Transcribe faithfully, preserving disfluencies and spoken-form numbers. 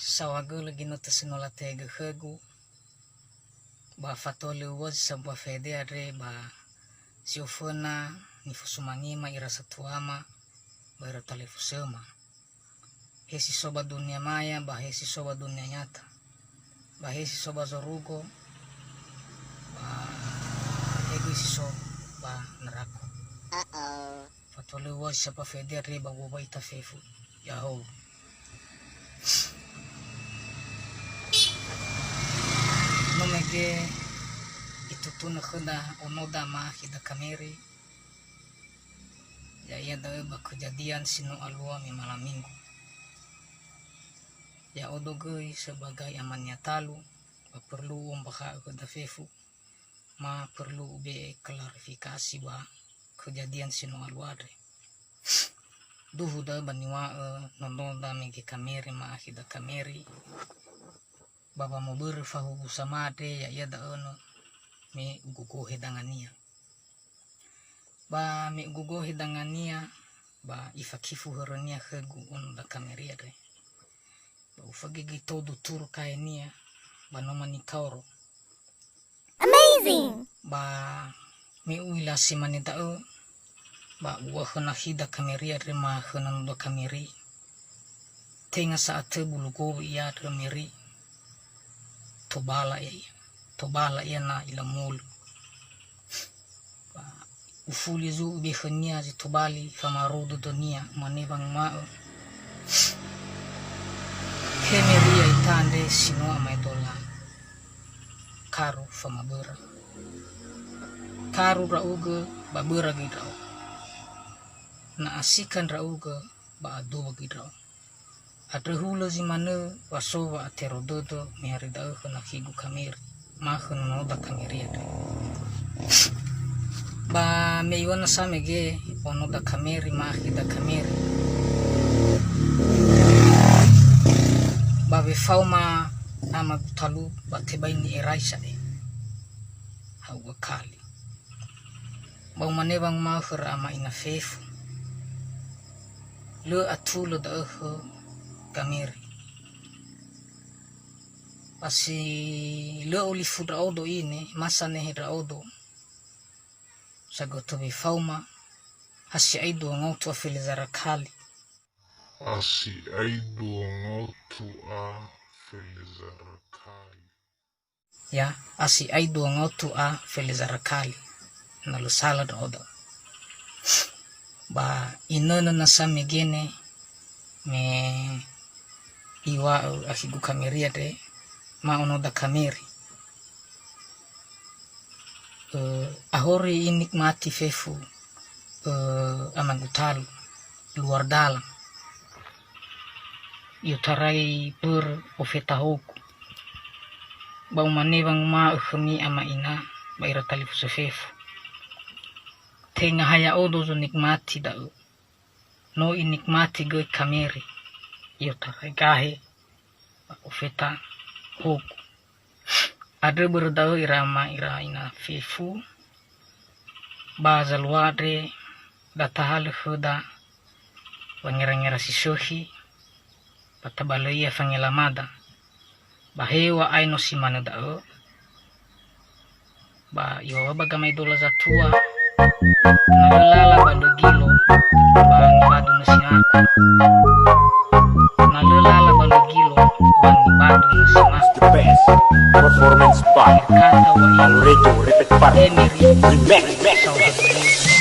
Saohagölö ginötö si no latehegö khögu, ba fatua lö ua zi sambua fede andre ba si oföna nifosumangema ira satuama ba ira talifusöma. He si so ba dunia maya, ba he si so ba dunia nyata, ba he si so ba zorugo, ba he göi si so ba neraka. Uh-oh. Fatua lö ua zi sambua fede andre ba ua bai ta fefu. Ya'ahowu. No mege itutunö khöda onoda ma'akhi da Kameri, ya'ia da'ö ba kejadian si no alua me malam Minggu. Ya'odo göi sebagai amania talu, ba perlu ombakha'ö khöda fefu, ma perlu ube'e klarifikasi ba kejadian si no alua andre. Duhu da'ö ba niŵa'ö nonoda mege Kameri ma'akhi da Kameri, ba wamobörö fahuwu sama andre, ya'ia da'ö no me ugogohe dangania. Ba me ugogohe dangania, ba ifakifu hörönia khögu onoda Kameri andre. Ba ufagege tou duturu kahenia ba noma nikaoro. Amazing! Ba me u'ila si mane da'ö, ba uŵa'ö khö nakhida Kameri andre ma khö nonoda Kameri. Tenga sa'atö bulu gowö ia andre Meri. Tobala ia, tobala ia na ilamolö. Ba ufuli zu'u be khönia zi tobali famarodo dönia, umane wanguma'ö, "He Meri, ya'ita andre si no amaedola karu famaböra. Karu ndra'ugö ba böra göi ndra'o. Na asika ndra'ugö ba adowa göi ndra'o." Andrö hulö zi manö wa so wa'atero dödö me hari da'ö khö nakhigu Kameri, ma khö nonoda Kameri andre. Ba me iŵa'ö sa mege onoda Kameri ma'akhida Kameri, ba wefaoma ama gutalu ba tebai ni'erai sa'ae. Ha'u'a kali. Ba umane wanguma'ö khöra ama ina fefu, "Lö atulö da'ö khö Kameri. Ba si lö olifu ndra'odo ine, ma sanehe ndra'odo, sagötö wefaoma, ha si'ai dua ngaotu a felezara kali." Ha si'ai dua ngaotu a felezara kali. Ya, ha si'ai dua ngaotu a felezara kali, na lö sala ndra'odo. Ba inönö nasa mege ne me iŵa'ö akhigu Kameri andre, ma onoda Kameri. Eh, ahori inikmati fefu, eh, ama gutalu, luar dalam. I'otarai börö ofeta hogu. Ba umane wanguma'ö khömi ama ina ba ira talifusö fefu, "Tenga ha ya'odo zonikmati da'ö. No inikmati göi Kameri, i'otarai gahe ba ofeta hogu." Andrö börö da'ö ira ama ira ina fefu, ba zalua andre datahalö khöda wangera-ngera si sökhi, ba tabalö ia fangelamada. Ba hewa'ae no si manö da'ö, ba iŵa'ö ba gamaedola zatua, "Na lö lala ba lö gilo, ba nibadu nösi masa." Na lö lala ba lö gilo, ba nibadu nösi masa. The best performance by Kata wa Alredo Repet Party. Emiri. Remix. Saudara.